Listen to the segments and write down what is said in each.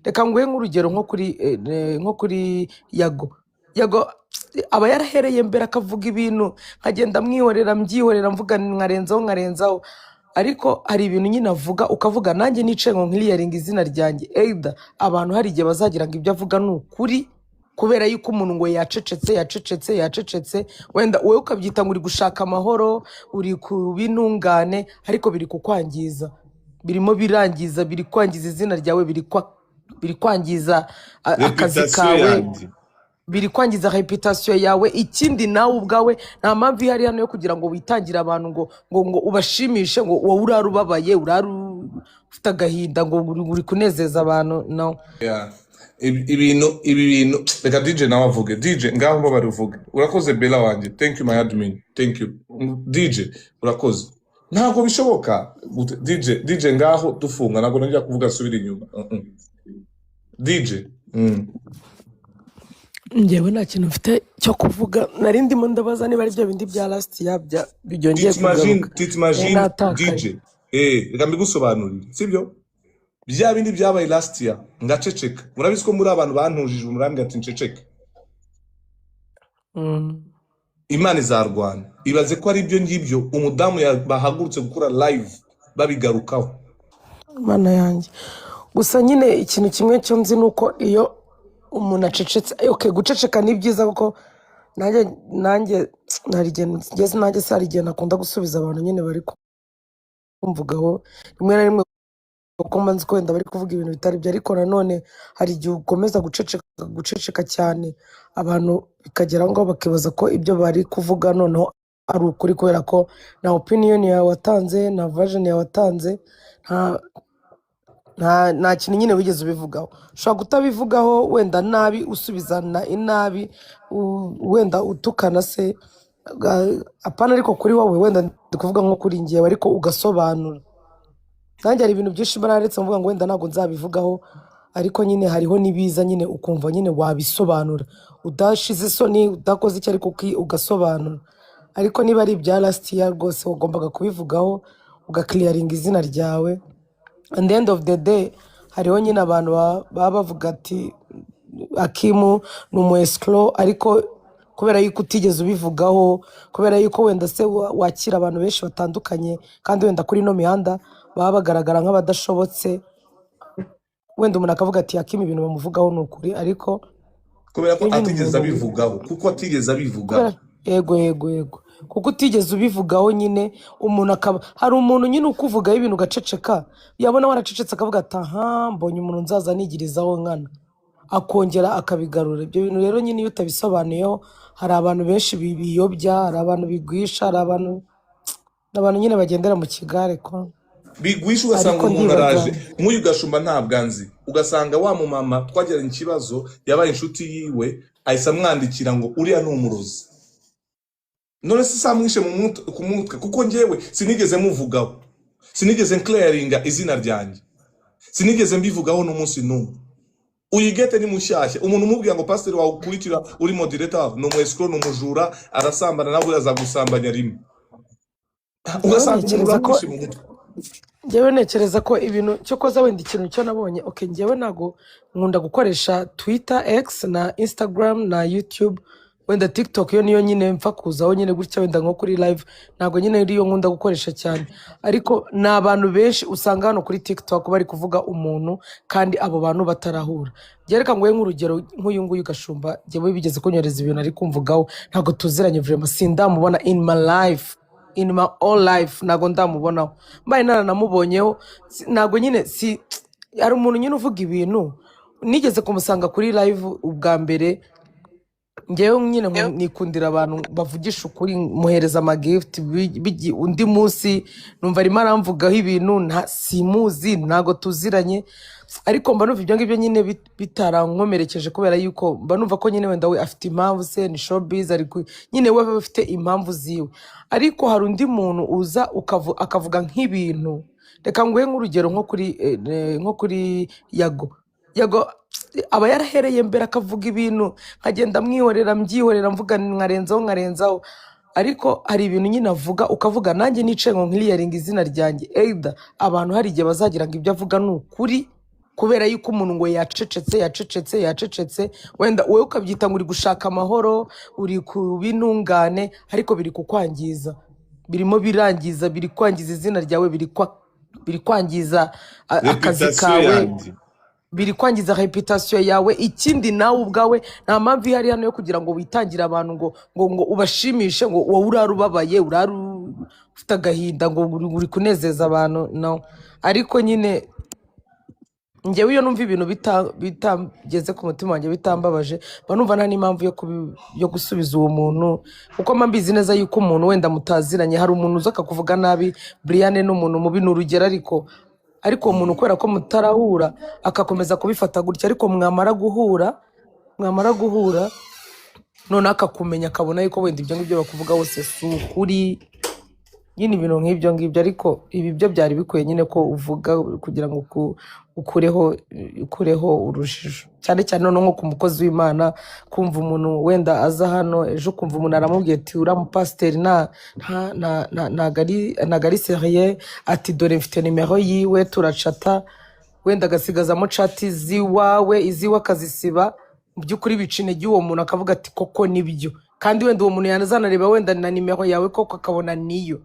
Reka nguhe nk'urugero nko kuri Yago. Yago aba yarahereye mbere akavuga ibintu, nkagenda mwihorera, mbyihorera, mvuga nkarenzaho, nkarenzaho, ariko hari ibintu nyine avuga ukavuga nanjye nicaye ngo nclearinga izina ryanjye. Either abantu hari igihe bazagira ngo ibyo avuga ni ukuri kubera yuko umuntu ngo yacecetse, yacecetse, yacecetse, wenda wowe ukabyita ngo uri gushaka amahoro, uri ku b'intungane, ariko biri kukwangiza, birimo birangiza, biri kwangiza izina ryawe, biri kwangiza akazi Reputation kawe, yanjye. biri kwangiza reputation yawe. Ikindi, nawe ubwawe nta mpamvu ihari hano yo kugira ngo witangire abantu ngo ubashimishe, ngo wowe urare ubabaye, urare ufite agahinda, ngo uri kunezeza abantu. No. Yeah. Ibi bintu, reka DJ nawe avuge. DJ, ngaho mbabare uvuge. Urakoze, Bella wanjye. Thank you, my admin, thank you. DJ, urakoze. Ntabwo bishoboka. DJ, DJ, ngaho dufunga. Ntabwo nongera kuvuga, subira inyuma. DJ. Njyewe nta kintu mfite cyo kuvuga. Nari ndimo ndabaza niba ari bya bindi bya last year byongeye T'imagine? kugaruka. T'imagine? Natakaye. DJ, reka mbigusobanurire, sibyo? Bya bindi byabaye last year, ngaceceka. Murabizi ko muri abantu bantujije, murambwira ati nceceke. Imana izarwana. Ibaze ko ari ibyo ngibyo umudamu bahagurutse gukora live babigarukaho. Mana yanjye! Gusa nyine ikintu kimwe cyo nzi ni uko iyo umuntu acecetse, okay, guceceka ni byiza, kuko nanjye hari igihe ngeze, nanjye se hari igihe nakunda gusubiza abantu nyine bari kumvugaho rimwe na rimwe, kuko mba nzi ko wenda bari kuvuga ibintu bitari byo. Ariko nanone hari igihe ukomeza guceceka, guceceka cyane, abantu bikagera aho ngaho bakibaza ko ibyo bari kuvuga noneho ari ukuri, kubera ko nta opinion yawe watanze, nta version yawe watanze, nta kintu nyine wigeze ubivugaho. Ushobora kutabivugaho wenda nabi, usubizana inabi, wenda utukana se, apana, ariko kuri wowe wenda ndi kuvuga nko kuri njyewe, ariko ugasobanura. Nanjye hari ibintu byinshi mba naretse mvuga ngo wenda ntabwo nzabivugaho, ariko nyine hariho n'ibiza nyine ukumva nyine wabisobanura udashize isoni, udakoze icyo, ariko ugasobanura. Ariko niba ari ibya last year, rwose wagombaga kubivugaho, ugaclearinga izina ryawe. And the end of the day, hariho nyine abantu baba bavuga ati Akimu ni umu escroc, ariko kubera yuko utigeze ubivugaho, kubera yuko wenda se wakira abantu benshi batandukanye, kandi wenda kuri ino mihanda baba bagaragara nk'abadashobotse, wenda umuntu akavuga ati Akimu ibintu bamuvugaho ni ukuri, ariko Kubera ko iyo nyine atigeze umuntu abivugaho, kuko atigeze abivugaho. Kubera, yego, kuko utigeze ubivugaho nyine, umuntu akaba, hari umuntu nyine ukuvugaho ibintu ugaceceka, yabona waracecetse akavuga ati aha mbonye umuntu nzaza nigirizaho nkana, akongera akabigarura. Ibyo bintu rero nyine iyo utabisobanuyeho, hari abantu benshi biyobya, hari abantu bigwisha, hari abantu nyine bagendera mu kigare ko Bigwisha, ugasanga Ariko umuntu ndibaza araje nk'uyu Gashumba ntabwo anzi, ugasanga wa mumama twagiranye ikibazo yabaye inshuti yiwe, ahise amwandikira ngo uriya ni umurozi. None se samwishe ku mutwe? Kuko njyewe sinigeze muvugaho, sinigeze nclearinga izina ryanjye, sinigeze mbivugaho n'umunsi n'umwe. Uyigete ni mushyashya, umuntu umubwira ngo pasiteri wawe ukurikira uri moderator ni umu escroc, ni umujura, arasambana, nawe azagusambanya rimwe. Njyewe Ugasanga umuntu ntekereza ko uramwishe mu mutwe. Njyewe ntekereza ko ibintu cyokoza wenda ikintu cyo nabonye, okay, njyewe ntabwo nkunda gukoresha Twitter, X na Instagram na YouTube. Wenda TikTok yo niyo nyine mpfa kuzaho nyine gutya, wenda nko kuri live, ntabwo nyine ariyo nkunda gukoresha cyane. Ariko ni abantu benshi usanga hano kuri TikTok bari kuvuga umuntu kandi abo bantu batarahura. Reka nguhe nk'urugero nk'uyu nguyu Gashumba. Njyewe bigeze kunyohereza ibintu ari kumvugaho, ntabwo tuziranye, vraiment sindamubona in my life, in my all life ntabwo ndamubonaho. Mbaye naranamubonyeho, ntabwo nyine si hari umuntu nyine uvuga ibintu. Nigeze kumusanga kuri live ubwa mbere. Ngewe nyine nikundira abantu bavugisha ukuri, muhereza amagift. Undi munsi numva arimo aramvugaho ibintu, simuzi, ntabwo tuziranye, ariko mba numva ibyo ngibyo nyine bitarankomerekeje, kubera yuko mba numva ko nyine wenda we afite impamvu se, ni showbiz, ari nyine we aba afite impamvu ziwe. Ariko hari undi muntu uza akavuga nk'ibintu. Reka nguhe nk'urugero nko kuri Yago. Yago aba yarahereye mbere akavuga ibintu, nkagenda mwihorera, mbyihorera, mvuga nkarenzaho, nkarenzaho, ariko hari ibintu nyine avuga ukavuga nanjye nicaye ngo nclearinga izina ryanjye. Either abantu hari igihe bazagira ngo ibyo avuga ni ukuri, kubera yuko umuntu ngo yacecetse, yacecetse, yacecetse, Kubera yuko umuntu ngo yacecetse, yacecetse, yacecetse, wenda wowe ukabyita ngo uri gushaka amahoro, uri kuba intungane, ariko biri kukwangiza, birimo birangiza, biri kwangiza izina ryawe, biri kwangiza akazi Reputation kawe, yanjye. biri kwangiza reputation yawe. Ikindi, nawe ubwawe nta mpamvu ihari hano yo kugira ngo witangire abantu ngo ubashimishe, ngo wowe urare ubabaye, urare ufite agahinda, ngo uri kunezeza abantu. No, ariko nyine njyewe iyo numva ibintu bitageze ku mutima wanjye, bitambabaje, mba numva nta n'impamvu yo gusubiza uwo muntu, kuko mba mbizi neza yuko umuntu wenda mutaziranye, hari umuntu uza akakuvuga nabi, Brian ni umuntu mubi, ni urugero, ariko uwo muntu kubera ko mutarahura akakomeza kubifata gutya, ariko mwamara guhura noneho akakumenya, akabona yuko wenda ibyo ngibyo bakuvuga hose si ukuri nyine, ibintu nk'ibyo ngibyo. Ariko ibi byo byari bikwiye nyine ko uvuga kugira ngo ukureho urujijo, cyane cyane noneho nko ku mukozi w'Imana, kumva umuntu wenda aza hano ejo, kumva umuntu aramubwiye ati: "Uriya mupasiteri ntago ari sérieux," ati: "Dore mfite nimero yiwe, turacata," wenda agasigazamo chat z'iwawe, iziwe akazisiba. Mu by'ukuri bica intege uwo muntu, akavuga ati: "Koko nibyo." Kandi wenda uwo muntu yanazanareba wenda na nimero yawe koko akabona niyo.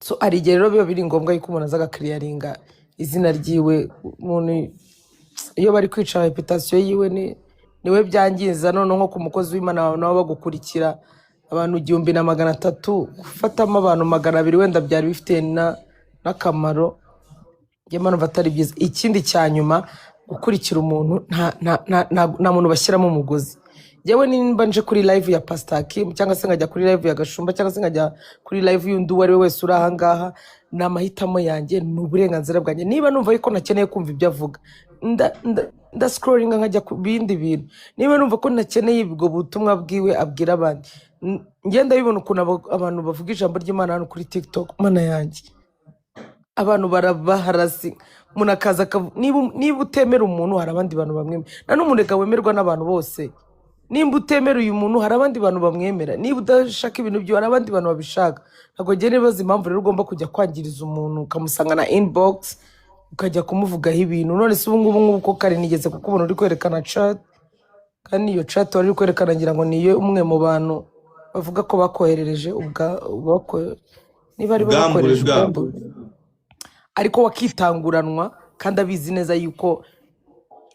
So hari igihe rero biba biri ngombwa yuko umuntu aza agaclearinga izina ryiwe. Umuntu iyo bari kwica reputation yiwe niwe byangiza. Noneho nko ku mukozi w'Imana, abantu nabo bagukurikira, abantu 1300, gufatamo abantu 200 wenda byari bifite n'akamaro, njye numva atari byiza. Ikindi cya nyuma, gukurikira umuntu, nta muntu bashyiramo umugozi. Njyewe nimba nje kuri live ya Pastor Kim, cyangwa se nkajya kuri live ya Gashumba, cyangwa se nkajya kuri live y'undi uwo ari we wese uri aha ngaha, ni amahitamo yanjye, ni uburenganzira bwanjye. Niba numva yuko ntakeneye kumva ibyo avuga, ndascrollinga nkajya ku bindi bintu. Niba numva ko ntakeneye ubwo butumwa bwiwe abwira abandi, ngenda bibona ukuntu abantu bavuga ijambo ry'Imana hano kuri TikTok, Mana yanjye, abantu barabaharasi. Umuntu akaza niba utemera umuntu, hari abandi bantu bamwemera. Nta n'umuntu reka wemerwa n'abantu bose. Nimba utemera uyu muntu, hari abandi bantu bamwemera. Niba udashaka ibintu byo, hari abandi bantu babishaka. Ntabwo njye nibaza impamvu rero ugomba kujya kwangiriza umuntu, ukamusanga na inbox, ukajya kumuvugaho ibintu. None se ubu ngubu, nk'ubu ko kare nigeze kukubona uri kwerekana chat, kandi iyo chat wari uri kwerekana ngira ngo niyo umwe mu bantu bavuga ko bakoherereje niba ari bo Ubwambure bakoherereje bwabo. ubwambure, ariko wakitanguranwa kandi abizi neza yuko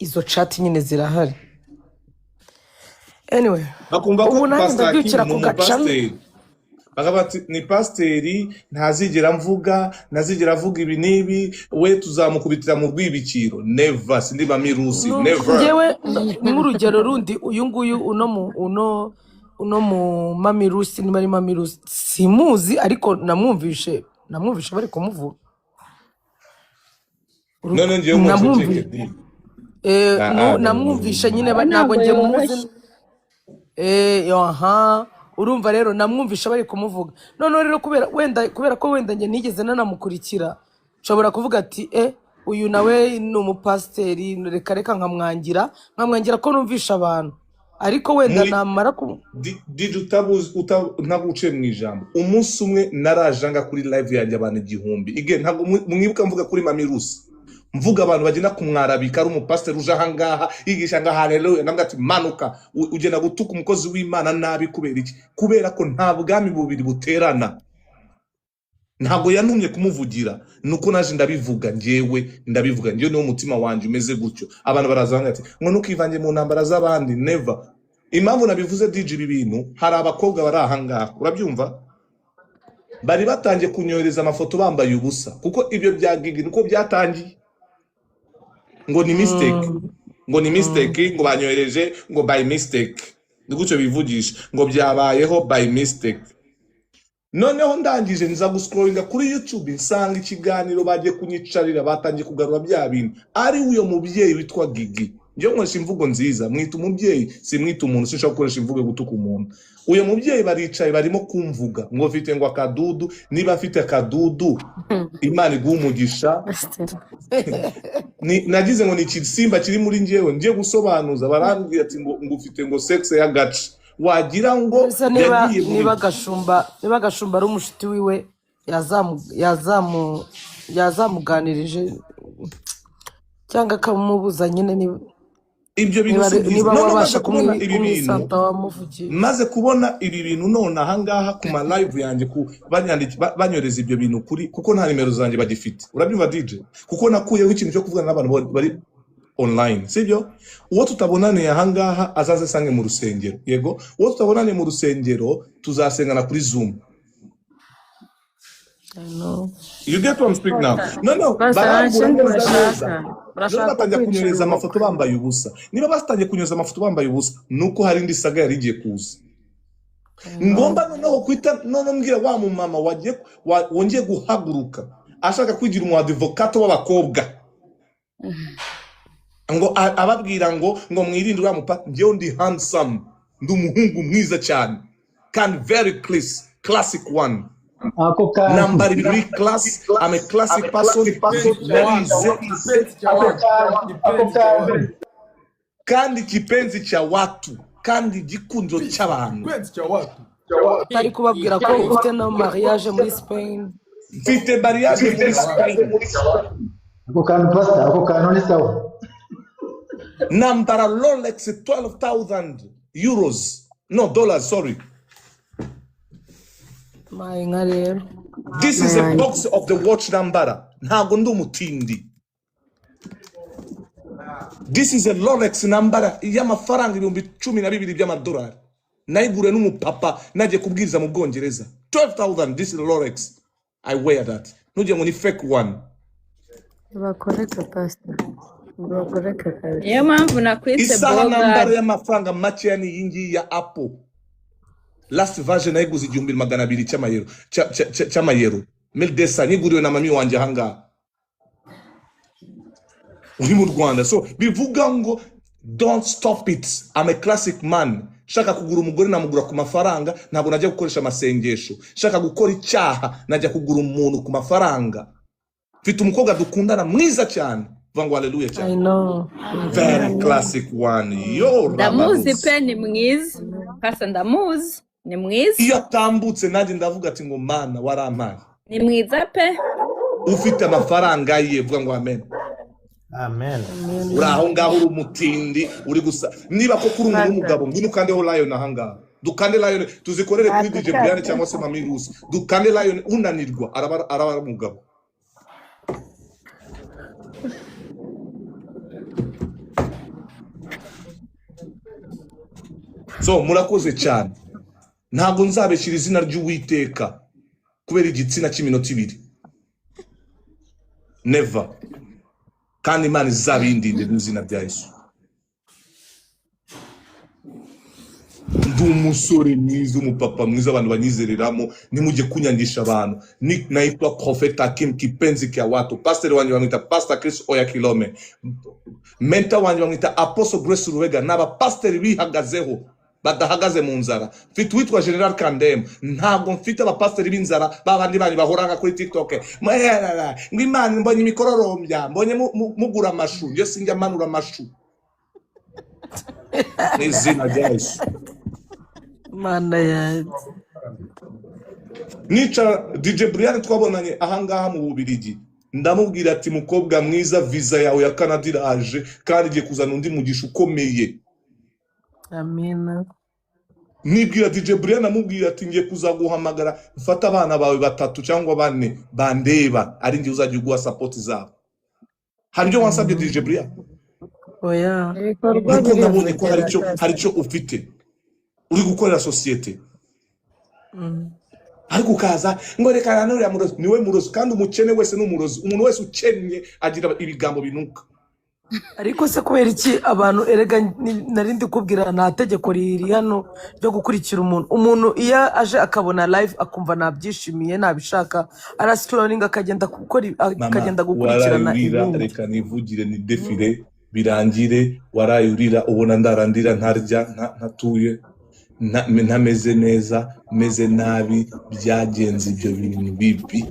izo chat nyine zirahari. Anyway, Bakumva ko ubu nanjye Pastor Hakim ndabyukira ni ku gacano. umupasiteri, bakavuga bati: "Ni pasiteri, ntazigera mvuga, ntazigera avuga ibi n'ibi, we tuzamukubitira mu rwibikiro." Never, sindi mamirusi. Never. Njyewe nk'urugero rundi, uyu nguyu uno mu uno uno mu mamirusi, niba ari mamirusi simuzi, ariko namwumvishe bari kumuvuga. None ngewe Namwumvi umuceceke di. Namwumvishe nyine Ntabwo ntabwo njye muzi. yoroshye. Aha urumva rero namwumvisha bari kumuvuga. Noneho rero kubera ko wenda njye nigeze nanamukurikira, nshobora kuvuga ati: "Uyu nawe ni umupasiteri, reka nkamwangira ko numvisha abantu." Ariko wenda Muri namara ku Dj, ntaguciye mu ijambo, umunsi umwe narajanga kuri live yanjye abantu 1000. Ige ntabwo mwibuka mvuga kuri mamirusi, mvuga abantu bagenda kumwarabika, ari umupasiteri uje ahangaha yigisha ngo haleluya, ndavuga ati: "Manuka, ugenda gutuka umukozi w'Imana nabi." Kubera iki? Kubera ko nta bwami bubiri buterana. Ntabwo yantumye kumuvugira, nuko naje ndabivuga. Njyewe ndabivuga, njyewe niwo mutima wanjye umeze gutyo. Abantu baraza banga ati ngo ntukivange mu ntambara z'abandi. Never. Impamvu nabivuze, DJ, ibi bintu, hari abakobwa bari ahangaha, urabyumva, bari batangiye kunyohereza amafoto bambaye ubusa, kuko ibyo bya Gigi niko byatangiye, ngo ni mistake, ngo ni mistake, ngo banyohereje ngo by mistake, ni gutyo bivugisha, ngo byabayeho by mistake. Noneho ndangije nza guscrollinga kuri YouTube, nsanga ikiganiro bagiye kunyicarira, batangiye kugarura bya bintu, ari uyo mubyeyi witwa Gigi. Njyewe nkoresha imvugo nziza, mwita umubyeyi, simwita umuntu, sinshobora gukoresha imvugo yo gutuka umuntu. Uyo mubyeyi baricaye barimo kumvuga ngo mfite ngo akadudu. Niba afite akadudu, Imana iguha umugisha. Nagize ngo ni igisimba kiri muri njyewe, ngiye gusobanuza barambwira ati ngo ufite ngo sexe y'agace, wagira ngo Ese niba yagiye muri niba Gashumba ari umushuti wiwe, yazamuganirije. Cyangwa akamubuza nyine niba Ibyo bintu niba si byiza. niba None wabasha maze kubona ibi bintu, kumwisanta wamuvugiye. Maze kubona ibi bintu none ahangaha ku ma live yanjye, ku banyohereza ibyo bintu kuri, kuko nta nimero zanjye bagifite. Urabyumva, DJ? Kuko nakuyeho ikintu cyo kuvugana n'abantu bari online, sibyo? Uwo tutabonaniye ahangaha azaze asange mu rusengero. Yego, uwo tutabonaniye mu rusengero tuzasengana kuri Zoom. I know. You get what I'm speaking now? No, Basa nta barambura kindi neza neza. bashaka. Noneho Barashaka batangira kukwicira kunyohereza amafoto ubukwe. bambaye ubusa. Niba batangiye kunyohereza amafoto bambaye ubusa, nuko hari indi saga yari igiye kuza. I know. Ngomba noneho kwita noneho mbwira wa mumama wagiye wongeye guhaguruka ashaka kwigira umu advocato w'abakobwa, ngo ababwira ngo mwirinde uriya mupaka. Njyewe ndi handsome, ndi umuhungu mwiza cyane kandi very class, classic one. Ako kantu. Nambara ibintu biri class. I'm a classic person, narize. Kipenzi cha Ako watu. kantu, ako Kipenzi cha kantu. watu. Kandi kipenzi cha watu, kandi igikundiro cy'abantu. Kipenzi cha watu. Utari kubabwira ko ufite na mariage muri Spain. Mfite mariage muri Spain. Ako kantu, pastor, ako kantu ni sawa. Nambara Rolex €12,000, no, dollars, sorry. Maye nka rero. This is a box of the watch nambara. Ntabwo ndi umutindi. This is a Rolex nambara y'amafaranga $12,000. Nayiguriwe n'umupapa nagiye kubwiriza mu Bwongereza. 12,000. This is a Rolex I wear. That ntugire ngo ni fake one. Bakoreke, pastor, bakoreke kabisa. Niyo mpamvu nakwise Isaha nambara bogari. y'amafaranga makeya ni iyi ngiyi ya Apple last version. Nayiguze 1200 cy'amayero, cy'amayero mildesa. Nyiguriwe na mami wanjye ahangaha uri mu Rwanda. So bivuga ngo don't stop it. I'm a classic man. Shaka kugura umugore namugura ku mafaranga, ntabwo najya gukoresha amasengesho. Shaka gukora icyaha, najya kugura umuntu ku mafaranga. Mfite umukobwa dukundana mwiza cyane. Vuga ngo haleluya I cyane. know. Very classic one yo. Ndamuzi. Rabarusi. Pe, ni mwiza, pastor, ndamuzi, ni mwiza. Iyo atambutse nanjye ndavuga ati ngo Mana warampaye. Ni mwiza pe. Ufite amafaranga ye, vuga ngo amen. Amen. Amen. Uri aho ngaho uri umutindi uri gusa. Niba koko uri umuntu Pastor w'umugabo, ngwino ukandeho lion aha ngaha. Dukande lion, tuzikorere kuri DJ Brian cyangwa se Mami Rusi. Dukande lion, unanirwa araba ari umugabo. So murakoze cyane. Ntabwo nzabeshyira izina ry'Uwiteka kubera igitsina cy'iminota 2, never. Kandi Imana izabindinde mu izina rya Yesu. Ndi umusore mwiza, umupapa mwiza, abantu banyizereramo. Nimujye kunyangisha abantu. Naitwa Prophet Hakim Kipenzi kya watu. Pastor wanjye bamwita Pastor Chris Oya Kilome, mentor wanjye bamwita Apostle Grace Rubega. Ni abapasiteri bihagazeho, badahagaze mu nzara. Mfite uwitwa General Kandem. Ntabwo mfite abapasiteri b'inzara babandi banyu bahoranga kuri TikTok. Mwerara, ngo Imana, mbonye imikororombya, mbonye mugura amashu. Njye sinjya manura amashu mu izina rya Yesu. Mana yanjye. Nicara DJ Brian twabonanye ahangaha mu Bubirigi, ndamubwira ati mukobwa mwiza, visa yawe ya Canada iraje kandi igiye kuzana undi mugisha ukomeye. Amina. Nibwira DJ Brian, amubwira ati ngiye kuzaguhamagara mfate abana bawe batatu cyangwa bane bandeba, ari njye uzajya uguha support zabo. Hari ibyo wansabye, DJ Brian? Oya. Ibikorwa Nuko nabonye ko hari birivugira icyo pastor. Hari icyo ufite uri gukorera sosiyete. Ariko ukaza ngo reka nuriya murozi. Niwe murozi, kandi umukene wese ni umurozi. Umuntu wese ukennye agira ibigambo binuka. Ariko se kubera iki abantu erega nari ndi kubwira, nta tegeko riri hano ryo gukurikira umuntu. Umuntu iyo aje akabona live akumva nabyishimiye, nabishaka, arascrollinga akagenda gukora Mama, akagenda gukurikirana warayurira. ibindi. Reka nivugire ni defile birangire. Warayurira ubona ndarandira ntarya, ntatuye, ntameze neza, meze nabi. Byagenze ibyo bintu bibi.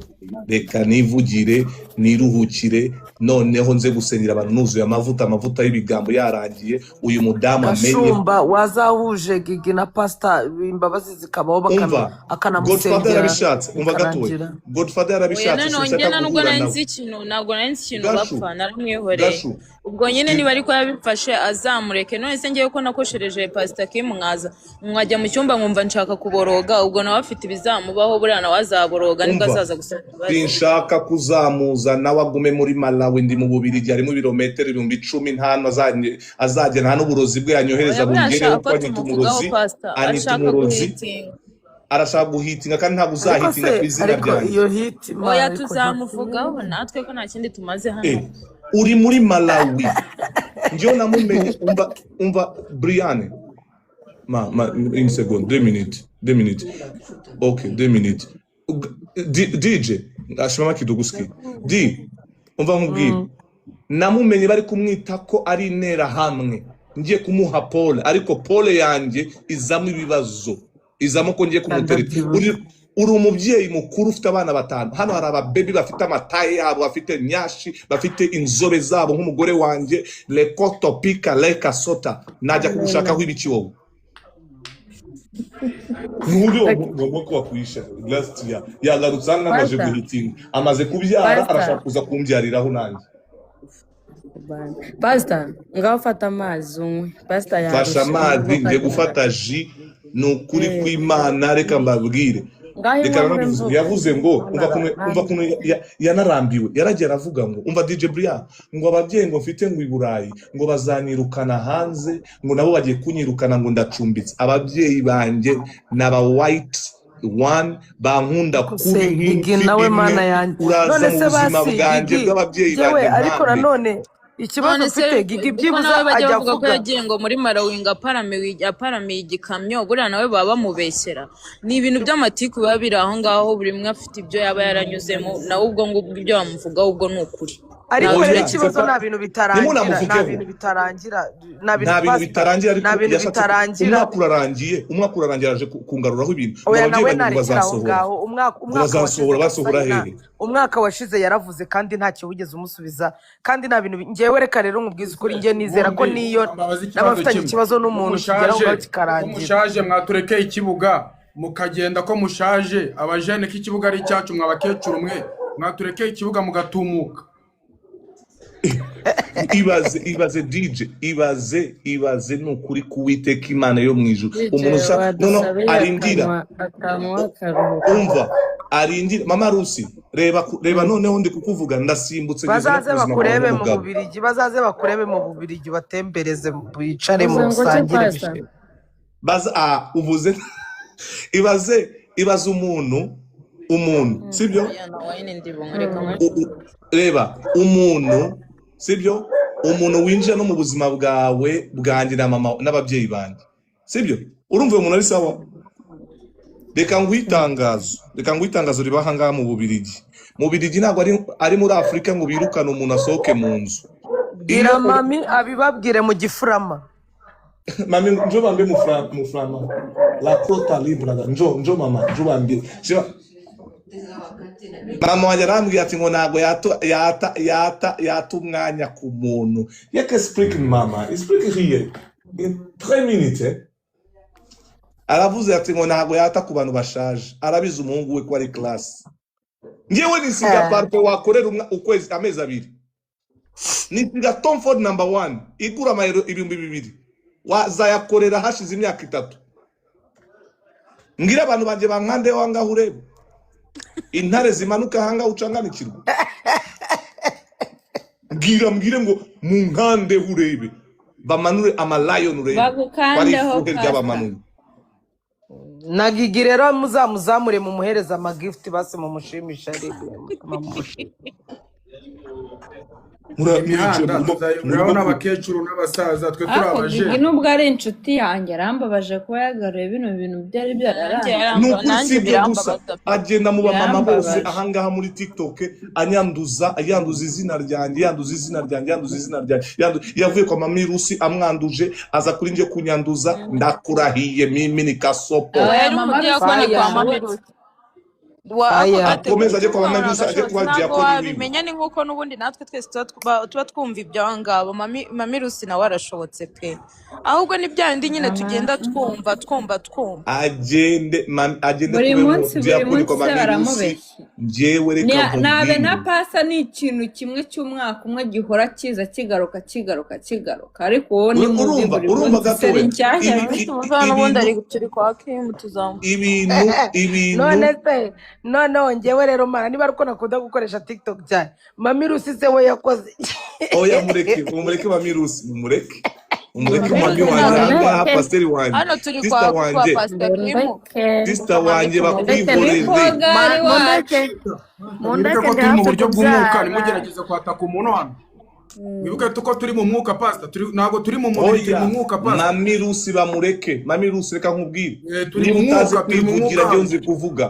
Reka nivugire niruhukire. Noneho nze gusengera abantu nuzuye amavuta, amavuta y'ibigambo yarangiye. Uyu mudamu amenye. Gashumba, wazahuje Gigi na Pasita, imbabazi zikabaho, Umva, Godfather akanamusengera yarabishatse. Umva gatoya, bikarangira. Godfather Oya, yarabishatse. noneho njye Sinshaka nta nubwo guhura nari nawe. nzi ikintu, ntabwo nari nzi ikintu Gashu, bapfa, naramwihoreye. Gashu, Ubwo nyine niba ariko yabifashe azamureke. None se ngewe ko nakoshereje Pastor Kim, mwaza mwajya mu cyumba nkumva nshaka kuboroga, ubwo nawe afite ibizamubaho, buriya nawe azaboroga nibwo Umva, azaza gusaba imbabazi. Sinshaka kuzamuza nawe agume muri Malawi. Ndi mu Bubirigi, harimo ibirometero 10,000, nta azajya, nta n'uburozi bwe yanyohereza Oya, buriya bungereho ashaka kuko ko anyita tumuvugaho umurozi. Pastor Anyita ashaka umurozi. guhitinga. Arashaka guhitinga kandi ntabwo Ariko uzahitinga se ku izina ariko ryanjye. Iyo hit ma Oya, ariko hit tuzamuvugaho natwe ko nta kindi tumaze hano. Uri muri Malawi, njyewe namumenye. Umva, umva Brian, ma une seconde, 2 minutes, 2 minutes, ok, 2 minutes. DJ ashimama kidogo usikie D. Umva nkubwire, namumenye bari kumwita ko ari interahamwe, ngiye kumuha pole, ariko pole yanjye izamo ibibazo, izamo ko ngiye kumutereta. Ndabyibuka. Uri umubyeyi mukuru ufite abana batanu. Hano hari ababebi bafite amataye yabo, bafite nyashi, bafite inzobe zabo nk'umugore wanjye lekoto pika leka sota. Najya kugushakaho ibiki wowe? Nk'uyu wo wakwisha last year yagarutse hano amaze Pastor, guhitinga, amaze kubyara, Pastor, arashaka kuza kumbyariraho nanjye. Pastor, ngaho fata amazi unywe. Pastor Fasha yarushe amazi, urumva ngiye ko gufata ji. Ni ukuri Eh, kw'Imana, reka mbabwire. Ngaho Reka inywa mbe nanabivuze. mvuga. Yavuze ngo umva kuntu, umva kuntu yanarambiwe, yaragiye aravuga ngo umva DJ Brian, ngo ababyeyi ngo mfite ngo i Burayi ngo bazanyirukana hanze, ngo nabo bagiye kunyirukana, ngo ndacumbitse. Ababyeyi banjye ni aba white one, bankunda Ariko kubi se Gigi nk'imfi nawe imwe. mana yanjye, Uraza none mu se buzima basi bwanjye Gigi bw'ababyeyi yewe banjye ariko nkande. Nanone ikibazo None se mfite, Gigi kuko byibuze nawe bajya ajya bavuga ko avuga yagiye ngo muri Malawi ngo aparamiye igikamyo, buriya nawe baba bamubeshyera. Ni ibintu by'amatiku biba biri aho ngaho, buri umwe afite ibyo yaba yaranyuzemo, nawe ubwo ngubwo ibyo bamuvugaho ubwo ni ukuri. Ariko Ntabwo rero Oya, ikibazo sepa nta bintu bitarangira, nta ntimunamuvugeho. bintu bitarangira, nta bintu, Nta bintu Pastor, bitarangira, nta ariko bintu yashatse bitarangira. Umwaka urarangiye, umwaka urarangiye, araje kungaruraho ibintu ngo Oya, ababyeyi nawe banjye ngo narekera aho bazasohora ngaho. ngo Umwaka washize bazasohora kabisa basohora nta hehe? Umwaka washize yaravuze kandi ntacyo wigeze umusubiza, kandi nta bintu njyewe reka rero nkubwize ukuri, njye nizera ko Ubundi niyo mbabaza ikibazo n'abafitanye kimwe. ikibazo Ko n'umuntu kigera aho mushaje, ngaho ko kikarangira. mushaje, mwaturekeye ikibuga mukagenda, ko mushaje abajene, ko ikibuga ari icyacu, mwa bakecuru mwe, mwaturekeye ikibuga mugatumuka. Ibaze, ibaze DJ, ibaze, ibaze, ni ukuri k'Uwiteka Imana yo mu ijuru. DJ Umuntu usa no wadusabiye arindira akanywa akaruhuka. Umva, arindira mama Rusi, reba reba. Noneho ndi kukuvuga ndasimbutse ngeze no Bazaze ku buzima bwawe bakurebe mu n'umugabo. Bubirigi, bazaze bakurebe mu Bubirigi, batembereze, bicare mu Uze ngo ki busangire Pastor? bishime. Baza uvuze, ibaze, ibaze umuntu sibyo? Oya, na wayini ndi bunywe, reka nywe. Reba umuntu, sibyo, umuntu winjira no mu buzima bwawe, bwanjye na mama n'ababyeyi banjye, sibyo? Urumva uyu muntu ari sawa? Reka nguhe itangazo, reka nguhe itangazo riba aha ngaha mu Bubirigi. Mu Bubirigi ntabwo ari muri Afurika ngo birukane umuntu asohoke mu nzu. Bwira Iyo mami abibabwire mu Gifurama. Mami, njo bambie muframa la crota libra, njo mama, njo bambie. Mama wanjye arambwira ati ngo ntabwo yata yata yata yata umwanya ku muntu yeke. Speak mama, speak here in 3 minutes, eh? Aravuze ati ngo ntabwo yata ku bantu bashaje, arabizi umuhungu we ko ari class. Ngewe nisiga parufe wakorera ukwezi, amezi 2, nisiga Tom Ford number one igura amayero 2000, wazayakorera hashize imyaka 3. Mbwira abantu banjye bankandeho ahangaha, urebe intare zimanuka ahangaha ucanganikirwa. Mbwira, mbwire ngo munkandeho urebe bamanure amalayoni, urebe ko ari Bagukandeho ifuhe Pastor. ry'abamanuye. Na Gigi rero muzamuzamure, mumuhereze amagifuti basi, mumushimishe ari Muricaye Imihanda murimo tuzayoberaho murimo ku n'abakecuru n'abasaza, twe turi Ariko Gigi abajene. nubwo ari inshuti yanjye, arambabaje kuba yagaruye bino bintu byari Nanjye byararangiye. Ni ukuri, si nanjye ibyo gusa, birambabaza pe. agenda mu bamama bose Birambabaje. ahangaha muri TikTok anyanduza, yanduza izina ryanjye, yanduza izina ryanjye, yanduza izina ryanjye, yavuye kwa mami Rusi amwanduje, aza kuri njye kunyanduza. Ndakurahiye, mimi ni kasopo. Oya, Oya, yari mama umudiyakoni Rusi kwa mama yashobotse. Rusi. Wa ako Fire. gate Akomeze ajye kwa kuvuga mama ngo Rusi, ajye nagashobotse kuba ntabwo diyakoni wiwe. wabimenya, ni nk'uko n'ubundi natwe twese tuba twumva ibyo ngabo. Mami Rusi nawe arashobotse pe, ahubwo ni bya bindi nyine tugenda twumva twumva twumva. Agende agende Buri kube munsi buri diyakoni kwa munsi se mami Rusi. baramubeshya. Njyewe reka Nabe na nkubwire, pasa ni ikintu kimwe cy'umwaka umwe gihora kiza kigaruka kigaruka kigaruka, ariko wowe ni mubi urumva buri urumva munsi seri gatoya nshyashya. Rusi muzaba n'ubundi ibintu ari turi kwa Kim tuzamu. ibintu ibintu None se noneho njyewe rero mana, niba ari uko nakunda gukoresha TikTok cyane, mami Rusi se we yakoze iki? Oya, mureke mumureke mami Rusi, mumureke mumureke Mami mami Rusi wanjye ntabwo ahangaha, Mundeke, pasiteri wanjye, hano turi sisita kwa wanjye, Pastor Kim. mundeke, sisita Mami wanjye tumureke. Ni bakwihoreze. pogari wacu. mundeke, Mwibuke mundeke ko ndi turi mu hafi buryo bw'umwuka, kubyara. ntimugerageze kwataka umuntu hano. Mwibuke ko turi mu mwuka pastor, ntabwo turi mu mubiri, turi Oya mu mwuka pastor. mami Rusi bamureke, mami Rusi reka nkubwire, Turi mu niba utazi mwuka, turi mu kwivugira mwuka njyewe hano. nzi kuvuga.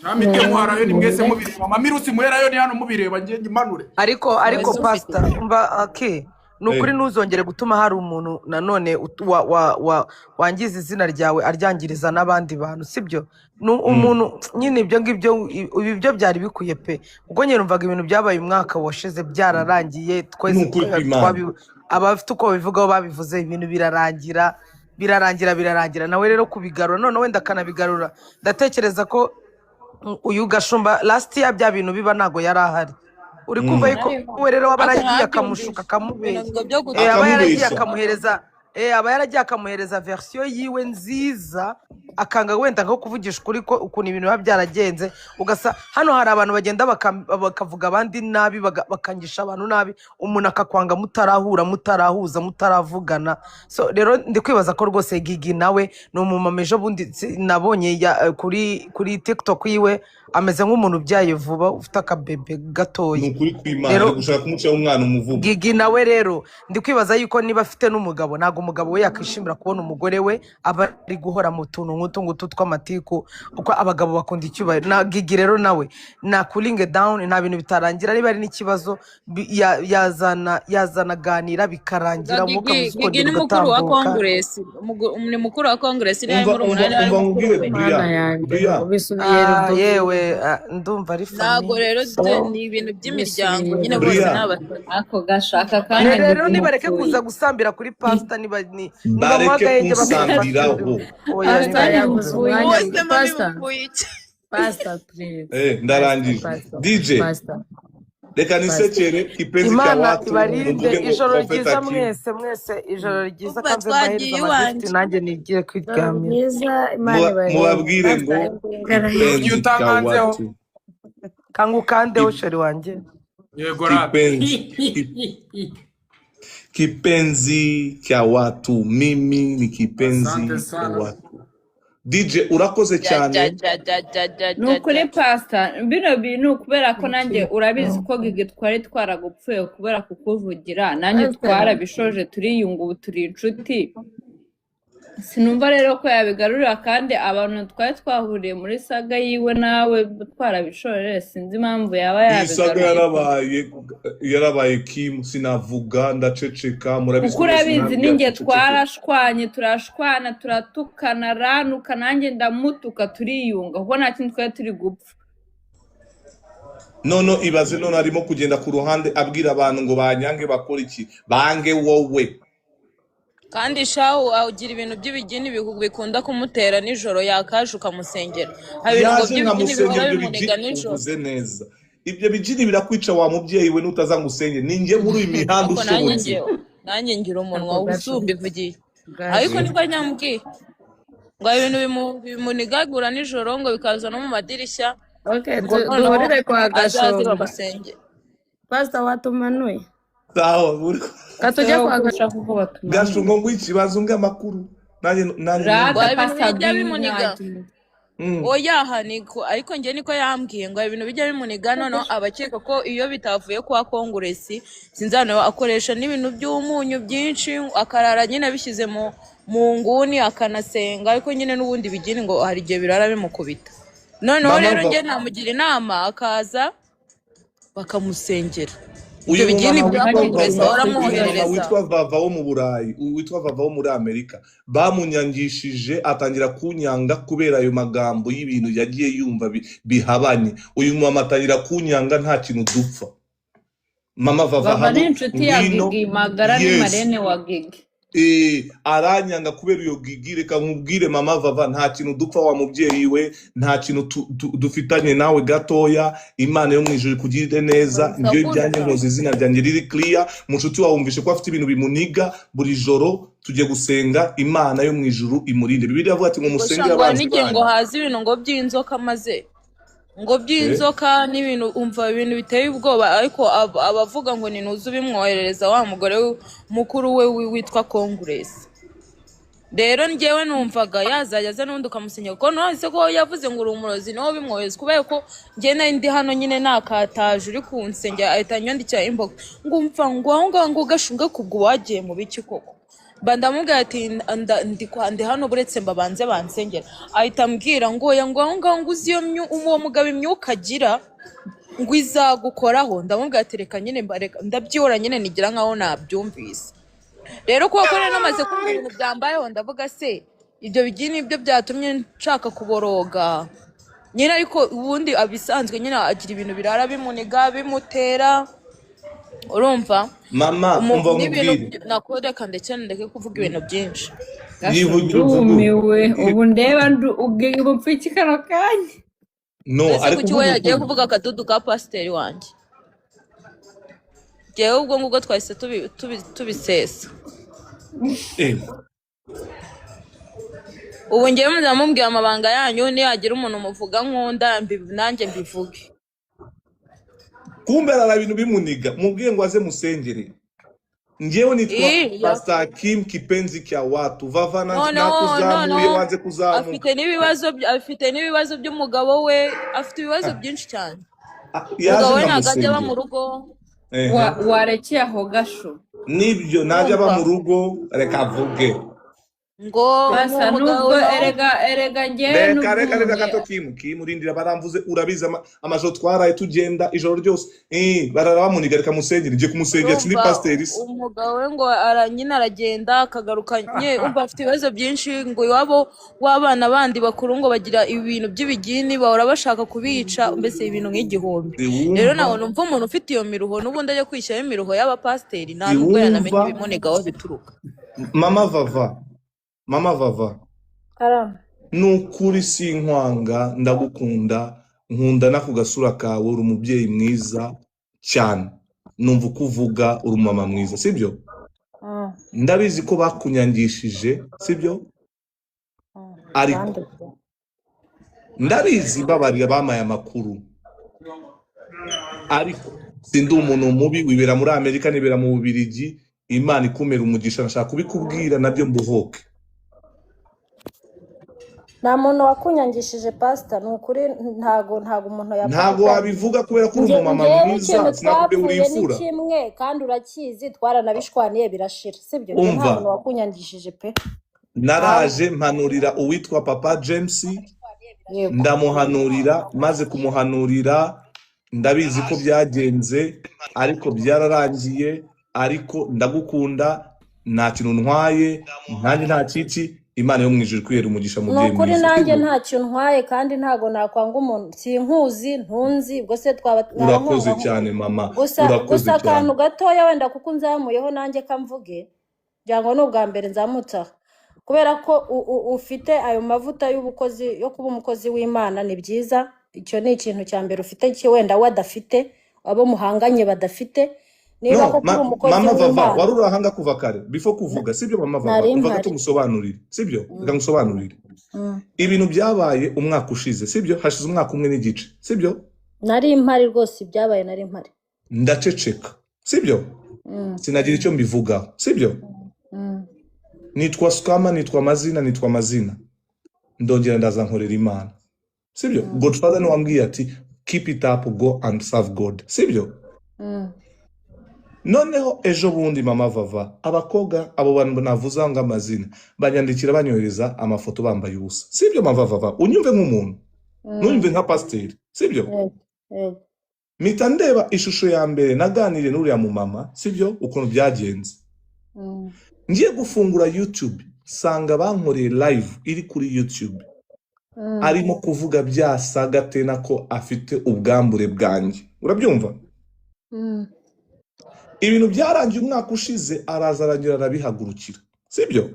Ntamike muharayo ni mwese Mundeke. mubireba. Mami Rusi muherayo ni hano mubireba, njye ngimanure. Ariko ariko Wese ufite pastor umva ake, ni ukuri Eh. ntuzongere gutuma hari umuntu nanone wangiza izina ryawe aryangiriza n'abandi bantu, sibyo? Ni umuntu nyine ibyo ngibyo, ibi byo byari bikwiye pe, kuko nyine numvaga ibintu byabaye umwaka washize byararangiye, Ni twese ukuri kw'Imana. abafite uko babivugaho babivuze, ibintu birarangira birarangira birarangira. Nawe rero kubigarura none wenda akanabigarura, ndatekereza ko uyu Gashumba last year bya bintu biba ntago yari ahari, uri kumva yuko we rero aba Ariko yaragiye akamushuka ntabyumvishe ibintu akamubeshya, ngo byo aba yaragiye Akamubeshya. akamuhereza, aba yaragiye akamuhereza verisiyo yiwe nziza, akanga wenda nko kuvugisha ukuri ko ukuntu ibintu biba byaragenze. Ugasa hano hari abantu bagenda bakavuga abandi nabi, bakangisha abantu nabi, umuntu akakwanga mutarahura, mutarahuza, mutaravugana. So rero ndi kwibaza ko rwose Gigi nawe ni umumama, ejo bundi nabonye kuri TikTok yiwe ameze nk'umuntu ubyaye vuba ufite akabebe Ni gatoya. ukuri kw'Imana, Rero ari gushaka kumucaho umwana umuvumo. Gigi nawe rero ndi kwibaza yuko niba afite n'umugabo, ntabwo umugabo we yakwishimira kubona umugore we aba ari guhora mu tuntu nk'utu ngutu tw'amatiku, kuko abagabo bakunda icyubahiro. Na Gigi rero nawe na cooling down, nta bintu bitarangira, niba ari n'ikibazo yazana aganira bikarangira, umwuka Gigi mwiza Gigi ukongera ni mukuru wa ugatambuka. Congress, ni mukuru wa Congress, niba ari Umva murumuna umva niba ari umva mukuru nkubwire we. Buriya Mana yanjye, Buriya ubisubiye Ah, rudubi. yewe ndumva ari Ntabwo famiye. rero So, ni ibintu by'imiryango ubisubiye nyine, bose Buriya ni abasazi. Ako gashaka kanya Rero nibareke ngupfuye. kuza gusambira kuri pastor, niba ni bareke nibamuha agahenge bakamufasha. kunsambiraho. Oya Pastor nibareke yabuze kuza. umwanya. Bose mami Pastor, mupfuye iki? Pastor, please. Pastor, Ndarangije Pastor, DJ, Pastor, reka Pastor. nisekere kipenzi cya Imana watu, ibarinde muvuge ngo ijoro Prophet ryiza Akim. mwese mwese, ijoro ryiza, Umva kanze mbahereze twagiye amagifuti iwanjye. nanjye nigire Ijoro kwiryamira. ryiza, Imana ibarinde. Mubabwire ngo Pastor, ngaraye. Ugiye kipenzi cya utankanzeho. watu, Kanga ukandeho sheri wanjye. Yego rata. kipenzi kipenzi cha watu, mimi ni Asante kipenzi cha sana. watu. DJ urakoze Ja ja cyane. ja ja ja ja Ni ja ukuri ja. pasita, bino bintu kubera ko nanjye urabizi ko Gigi twari twaragupfuye kubera kukuvugira, nanjye Pastor, twarabishoje turiyunga ubu turi inshuti. Sinumva rero ko yabigarurira, kandi abantu twari twahuriye muri saga yiwe nawe twarabishoje, sinzi impamvu yaba Iyi saga yabigaruye pe. yarabaye yarabaye Kim, sinavuga ndaceceka, murabizi Kuko ko mwese urabizi mwambwira ninjye guceceka. twarashwanye, turashwana, turatukana, aranuka nanjye ndamutuka, turiyunga kuko nta kintu twari turi gupfa. None ibaze none arimo kugenda ku ruhande abwira abantu ngo banyange bakora iki, bange wowe. Kandi shahu agira ibintu by'ibigini bikunda kumutera nijoro, yakaje ukamusengera. Hari ibintu ngo Yaje by'ibigini nkamusengera bihora ibyo bimuniga bigini, nijoro. uvuze neza, ibyo bigini birakwica wa mubyeyi we, nutaza ngo usenge ni njye muri uyu mihanda Ariko nanjye ushobotse. ngewe nanjye ngira umunwa ako gace usumba ivugiye, ariko gace. nibwo nyamubwiye ngo hari ibintu bimunigagura nijoro ngo bikaza no mu madirishya, Okay, ngo noneho duhurire kwa azaze Gashumba. bamusengere. Pastor, watumanuye. Sawa, buri Katujya Sawa kwa ko Gashumba. ushaka uko batumanura. Gashungo ngo ikibazo ngo amakuru nanjye nanjye Ngo Rata hari ibintu pasita bijya bimuniga. ntagiye. Oya aha niko, ariko njye niko yambwiye ngo hari ibintu bijya bimuniga, noneho abakeka ko iyo bitavuye kwa Konguresi sinzi hano akoresha n'ibintu by'umunyu byinshi, akarara nyine abishyize mu nguni akanasenga, ariko nyine n'ubundi bigini ngo hari igihe birara bimukubita. Noneho Mama rero va njye namugira inama akaza bakamusengera. Ibyo Uyu bigini mumama bya witwa Congress Vava, ahora uyu mumama amwoherereza. witwa Vava wo mu Burayi, witwa Vava wo muri Amerika, bamunyangishije atangira kunyanga kubera ayo magambo y'ibintu yagiye yumva bihabanye. Uyu mumama atangira kunyanga nta kintu dupfa. Mama Vava Vava ni hano inshuti ya ngwino, Gigi, Magara ni yes. marene wa Gigi. Aranyanga kubera iyo Gigi. Reka nkubwire mama Vava, nta kintu dupfa wa mubyeyi we, nta kintu dufitanye nawe gatoya. Imana yo mu ijuru ikugirire neza. Njyewe ibyanjye nkoze izina ryanjye riri clear. Mushuti wawe wumvishe ko afite ibintu bimuniga buri joro, tujye gusenga Imana yo mu ijuru imurinde. Bibiliya avuga ati ngo musenge ngo hari abanzi n'igihe ngo banyu. haza ibintu ngo by'inzoka, maze ngo by'inzoka n'ibintu umva ibintu biteye ubwoba, ariko abavuga ngo ni ntuzi ubimwoherereza wa mugore mukuru we witwa Congress. Rero njyewe numvaga yazajya aza n'undi ukamusinya, kuko nonese ko yavuze ngo uri umurozi niwo bimwohereza, kubera ko njye nari ndi hano nyine nakataje uri kunsengera, ahita anyandikira inbox ngo umva ngo aho ngaho ngo gashunge kubwo wagiye mu biki koko. Mba ndamubwira ati ndi hano buretse mbabanze bansengera, ahita ambwira ngo oya, ngo aho ngaho ngo uzi iyo uwo mugabo imyuka agira ngo izagukoraho. Ndamubwira ati reka nyine ndabyihora nyine nigira nkaho nabyumvise. Rero kuko rero namaze kumva ibintu byambayeho, ndavuga se ibyo bigini nibyo byatumye nshaka kuboroga nyine, ariko ubundi abisanzwe nyine agira ibintu birara bimuniga bimutera, urumva Mama umva n'ibintu nkubwire, nakoreka ndetse ndeke kuvuga ibintu byinshi. Gasho yivugira uvuge. ndumiwe, ubu ndeba ubu mpfiki kano kanya. No, Ese ariko kuki we uvuga yagiye ukuri. kuvuga akadudu ka pasiteri wanjye? Njyewe ubwo ngubwo twahise tubisesa. Ubu njyewe muzamubwira amabanga yanyu, nihagira umuntu muvuga nkunda nanjye mbivuge. Kumbe arara ibintu bimuniga, mubwiye ngo aze musengere. Njyewe nitwa Pastor Kim Kipenzi kya watu. Vava nakuzamuye, noneho wanze kuzamuka. Afite n'ibibazo by'umugabo we, afite ibibazo byinshi cyane. Yaje Umugabo we ntabwo ajya aba ndamusengera. mu rugo. Warekeye aho Gasho. Nibyo, najya aba mu rugo, reka avuge. Ngo Basa umugabo nubwo we erega njyewe Reka reka reka n'ubwumye. gato Kim, Kim urindira baramvuze, urabizi amajoro twaraye tugenda ijoro ryose. Barara bamuniga, reka musengere, ngiye kumusengera sindi pasiteri se. Umugabo we ngo nyine aragenda akagaruka nye, umva afite ibibazo byinshi, ngo iwabo w'abana bandi bakuru ngo bagira ibintu by'ibigini bahora bashaka kubica, mbese ibintu nk'igihumbi. Rero nawe numva umuntu ufite iyo miruho n'ubundi ajya kwishyiraho imiruho y'abapasiteri, nta nubwo yanamenya ibimuniga aho bituruka. Mama Vava, Mama Vava, nukuri sinkwanga, ndagukunda, nkunda nako gasura kawe, uri umubyeyi mwiza cyane, numva uko uvuga uri umumama mwiza, sibyo? Ndabizi ko bakunyangishije, sibyo? Ariko ndabizi babarira bamaye amakuru, ariko sindi umuntu mubi, wibera muri Amerika nibera mu Bubiligi, Imana ikumera umugisha, nashaka kubikubwira nabyo mbuhoke. Nta muntu wakunyangishije pastor, ni ukuri ntago umuntu yapfa Ntago wabivuga kubera ko uri umumama mwiza, sinakubwiye uri twapfuye ni imfura. kimwe kandi urakizi, twaranabishwaniye birashira, sibyo? Nta muntu wakunyangishije pe. Naraje mpanurira uwitwa Papa James, ndamuhanurira, maze kumuhanurira ndabizi ko byagenze, ariko byararangiye, ariko ndagukunda, nta kintu ntwaye, nanjye nta kiki. Imana yo mu ijuru ikwihera umugisha mubyeyi Nukuri mwiza. nanjye ntacyo ntwaye kandi ntago nakwanga umuntu, sinkuzi ntunzi, ubwo se twaba Urakoze cyane mama, gusa urakoze cyane. Akantu gatoya wenda kuko nzamuyeho nanjye kamvuge, ngira ngo ni ubwa mbere nzamutse aha, kubera ko ufite ayo mavuta y'ubukozi yo kuba umukozi w'Imana, ni byiza, icyo ni ikintu cya mbere ufite ki wenda we adafite, abo muhanganye badafite. Niba koko uri umukozi Mama Vava wari urahanga kuva kare before kuvuga, sibyo Mama Vava? Umva gato ngusobanurire, sibyo? Reka ngusobanurire. Ibintu byabaye umwaka ushize, sibyo? Hashize umwaka umwe n'igice, sibyo? Nari impari rwose, ibyabaye nari impari. Ndaceceka, sibyo? Sinagira icyo mbivugaho, sibyo? Nitwa Skama, nitwa amazina, nitwa amazina. Ndongera ndaza nkorera Imana, sibyo? Godfather ni wambwiye ati keep it up, go and serve God, sibyo? Noneho ejo bundi Mama Vava, abakobwa abo bantu navuze ngo amazina banyandikira banyohereza amafoto bambaye ubusa, sibyo Mama Vava? Unyumve nk'umuntu, ntunyumve nka pasiteri, sibyo? Mpita ndeba ishusho ya mbere naganiriye n'uriya mumama, sibyo, ukuntu byagenze. Ngiye gufungura YouTube nsanga bankoreye live iri kuri YouTube, arimo kuvuga byasaga tena ko afite ubwambure bwanjye, urabyumva? Ibintu byarangiye umwaka ushize, araza arangira arabihagurukira, sibyo?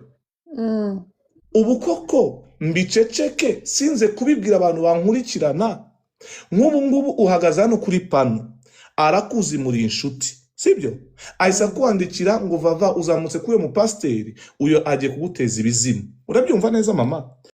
Ubu koko mbiceceke, sinze kubibwira abantu bankurikirana? Nk'ubu ngubu uhagaze hano kuri pano, arakuzi muri inshuti, sibyo? Ahise akwandikira ngo: "Vava, uzamutse kuri uyu mupasiteri, uyu agiye kuguteza ibizimu." Urabyumva neza, mama?